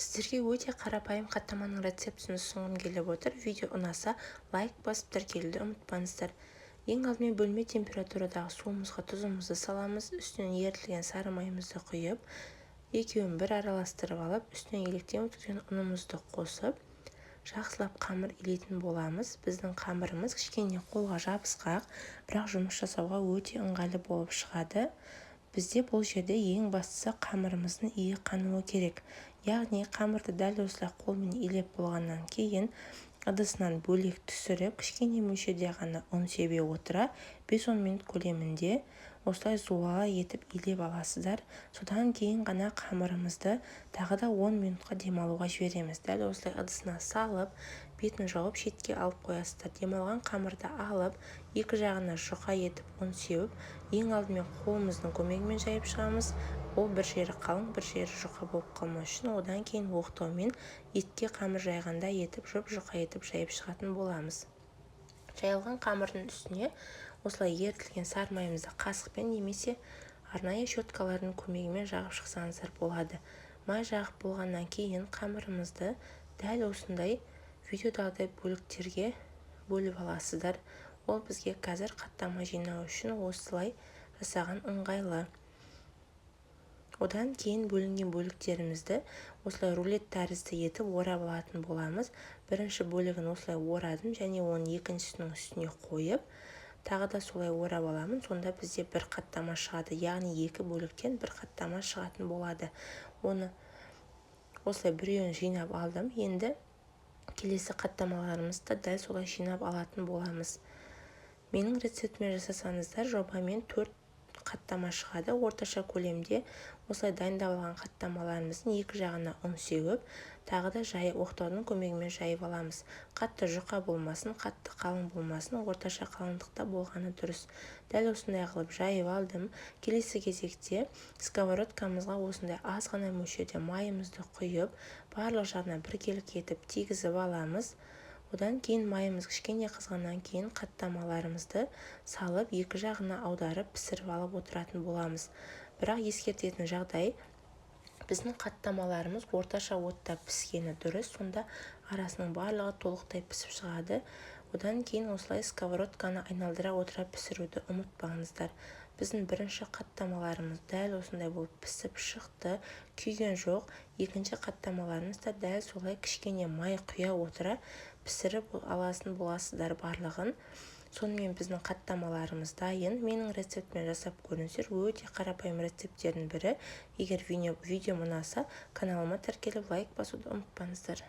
Сіздерге өте қарапайым қаттаманың рецептісін ұсынғым келіп отыр. Видео ұнаса, лайк басып, тіркелуді ұмытпаңыздар. Ең алдымен бөлме температурадағы суымызға тұзымызды саламыз, үстінен ерітілген сары майымызды құйып, екеуін бір араластырып алып, үстінен електен өткізген ұнымызды қосып, жақсылап қамыр илейтін боламыз. Біздің қамырымыз кішкене қолға жабысқақ, бірақ жұмыс жасауға өте ыңғайлы болып шығады. Бізде бұл жерде ең бастысы қамырымыздың иі қануы керек. Яғни қамырды дәл осылай қолмен илеп болғаннан кейін ыдысынан бөлек түсіріп, кішкене мөлшерде ғана ұн себе отыра, 5-10 минут көлемінде осылай зуала етіп илеп аласыздар. Содан кейін ғана қамырымызды тағы да 10 минутқа демалуға жібереміз. Дәл осылай ыдысына салып, бетін жауып, шетке алып қоясыздар. Демалған қамырды алып, екі жағына жұқа етіп ұн сеуіп, ең алдымен қолымыздың көмегімен жайып шығамыз. Ол бір жері қалың, бір жері жұқа болып қалмас үшін. Одан кейін оқтаумен етке қамыр жайғандай етіп, жұп-жұқа етіп жайып шығатын боламыз. Жайылған қамырдың үстіне осылай ерітілген сары майымызды қасықпен немесе арнайы щеткалардың көмегімен жағып шықсаңыздар болады. Май жағып болғаннан кейін қамырымызды дәл осындай видеодағыдай бөліктерге бөліп аласыздар. Ол бізге қазір қаттама жинау үшін осылай жасаған ыңғайлы. Одан кейін бөлінген бөліктерімізді осылай рулет тәрізді етіп орап алатын боламыз. Бірінші бөлігін осылай орадым және оның екіншісінің үстіне қойып, тағы да солай орап аламын. Сонда бізде бір қаттама шығады, яғни екі бөліктен бір қаттама шығатын болады. Оны осылай біреуін жинап алдым. Енді келесі қаттамаларымызды дәл солай жинап алатын боламыз. Менің рецептіме жасасаңыздар, жобамен 4 қаттама шығады. Орташа көлемде осылай дайындап алған қаттамаларымыздың екі жағына ұн сеуіп, тағы да жайып, оқтаудың көмегімен жайып аламыз. Қатты жұқа болмасын, қатты қалың болмасын, орташа қалыңдықта болғаны дұрыс. Дәл осындай қылып жайып алдым. Келесі кезекте сковородкамызға осындай аз ғана мөлшерде майымызды құйып, барлық жағына біркелкі етіп тигізіп аламыз. Одан кейін майымыз кішкене қызғаннан кейін қаттамаларымызды салып, екі жағына аударып, пісіріп алып отыратын боламыз. Бірақ ескертетін жағдай: біздің қаттамаларымыз орташа отта піскені дұрыс, сонда арасының барлығы толықтай пісіп шығады. Одан кейін осылай сковородканы айналдыра отыра пісіруді ұмытпаңыздар. Біздің бірінші қаттамаларымыз дәл осындай болып пісіп шықты, күйген жоқ. Екінші қаттамаларымыз да дәл солай кішкене май құя отыра пісіріп аласын боласыздар барлығын. Сонымен, біздің қаттамаларымыз дайын. Менің рецептіммен жасап көріңіздер, өте қарапайым рецепттердің бірі. Егер видео ұнаса, каналыма тіркеліп, лайк басуды ұмытпаңыздар.